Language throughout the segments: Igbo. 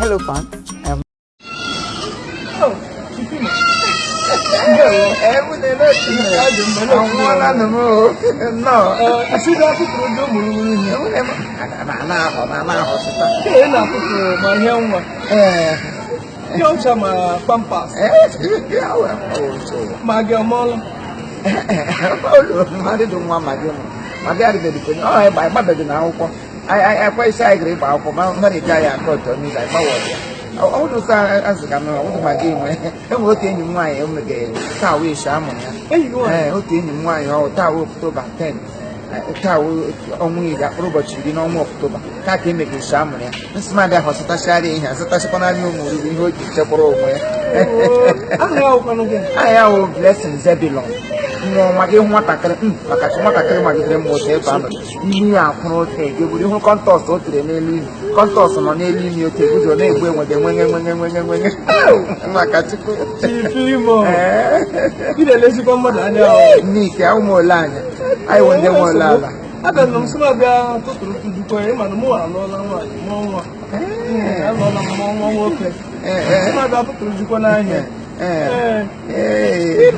Hello, fan. Oh, Chifimo. Anwụọla nụ m o. Nnọọ. Asịrị atụtụrụ gị ụmụ ruru ihe. Nwunye m na-ahọ na-ahọsịta. Ee, na-atụtụ ma ihe nwa. Ee. Ihe ọcha ma Pampers. Ma gị ọmụọla. Olu mmadụ dị nwa ma gị mụ. Ma gị adịbeghị kwenye. Ọ ịgba ịgbabeghị na akwụkwọ. Anyị ekwe isi anyị gara ịgba akwụkwọ ma mmadụ eji anyị aka ọtọ n'izu anyị gbawa ọbịa. Ọ bụrụ sọ azụ ka m ọ bụrụ ma gị nwe. Enwere otu enyi m nwaanyị emegere taa wee isi amụrụ ya. Enyi gị nwaanyị? Ee, otu enyi m nwaanyị ọ taa wee Ọktoba 10. Taa wee ọnwa 10 akpụrụ ụbọchị 10 n'ọnwa Ọktoba ka ka emegere isi amụrụ ya. Nsị m abịa họsịtachara ihe asịtachakwana ụmụ ruru ihe o ji chekwara onwe ya. Aha ya awụkwanụ gị? Aha ya wụ Blessing Zebulon. Nwa ọma gị hụ nwatakịrị maka chi nwatakịrị magidere m otu ebe anọ imi ya akwụrụ otu egeburu ihu contours o tere n'elu imi contours nọ n'elu imi otu eguzoro na-egbu enwebe nwenye nwenye nwenye nwenye maka Chukwu. Chifimo. Ị na-elezikwa mmadụ anya ahụ. Nnike ụmụ ole anya anyị wụ ndị nwe ole ala. Abịa m sị m abịa tụtụrụ tụjukwa ya, ịma na mụ alụọla nwaanyị mụọ nwa. Alụọla m mụọ nwa nwoke. Sị m abịa tụtụrụ jukwa n'ahịa. Ee. Ee.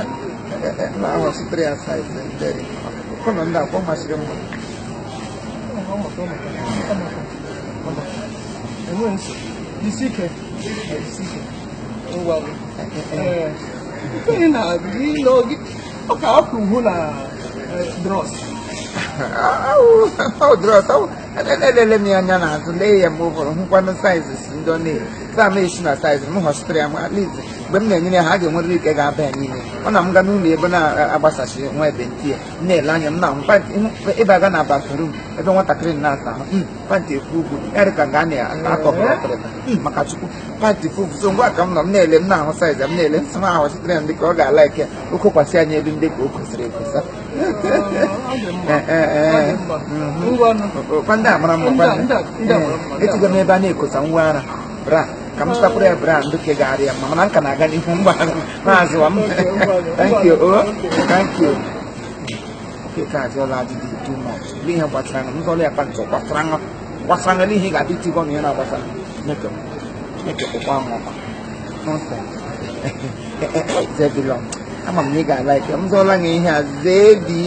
Ee, na ahọsịtara ya size nderi kọnọ ndị akwọ masịrị m. Ọ maka, ọ maka, ọ maka, ọ maka. Enweghị nsogbu. Jisi ike. Jisi ike. Ngwa. Ee. Nke ị na-agị n'oge ọ ka akwụ hụ na drawers. Ọ drawers elele m ya anya n'azụ lee ya mgbe ụfọdụ hụkwanụ size si ndị ọ na-eyi taa m esi na size m họsịtara ya m at least mgbe m na-enyere ya ha ga-enwerịrị ike ga-aba ya n'ime ọ na m ga n'ụlọ ebe na-agbasachi nwa ebe nti ya m na-ele anya m na-ahụ pant ebe aga na bathroom ebe nwatakịrị na-asa ahụ pant ekwu ugwu ya dị ka nga a na-atọgbọrọ ọkịrịka maka Chukwu pant ekwu ugwu. So ngwa ka m nọ m na-ele m na-ahụ size ya m na-ele nsị m ahọsịtara ya ndị ka ọ ga-ala ike okokwasị anya elu ndị ka o kwesịrị ekwesị. Ọ dị mma. Ọ dị mma. Ngwanụ. Kwa ndị a mara mma kwa. Ndị a mara mma, ndị a. Etigo m ebe a na-ekosa nwa ara bra ka m zụtakwara ya bra ndị ke ga-arị ya mma mana nka na-aga n'ihu mgba maazị wa m. Thank you, oh, thank you. Oke ka ajụọla ajụjụ too much bụ ihe gbasara m nzọlụ ya pant gbasara ṅụ gbasara ṅụ n'ihi ga-adị tigo ọnụ ya na-agbasara Chineke Chineke kpụkwa m ọkụ. Nonsense. Zebulon, ama m na ị ga-ala ike m zụọla gị ihe a. Zebi,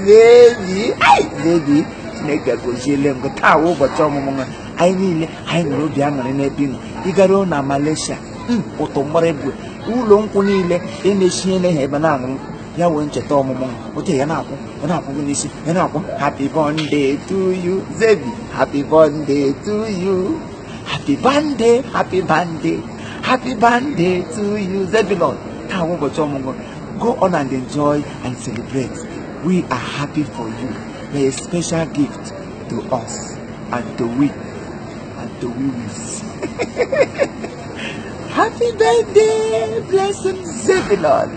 Zebi, ai, Zebi, Chineke goziele m gị. Taa wụ ụbọchị ọmụmụ gị. Anyị niile anyị nwere obi aṅụrị n'ebe ị nọ. Ịgaruo na Malaysia, ụtụ mgbara ebu ụlọ nkwụ niile emechiele ha ebe na-aṅụ nkwụ ya wee ncheta ọmụmụ gị. Otu ya na-akwụ ya na-akwụ gị n'isi ya na-akwụ. Happy birthday to you, Zebi. Happy birthday to you. Happy birthday, happy birthday, happy birthday to you, Zebulon. Taa wụ ụbọchị ọmụmụ. Go on and enjoy and celebrate. We are happy for you. You're a special gift to us and to we and to we we. Happy birthday, blessing Zebulon.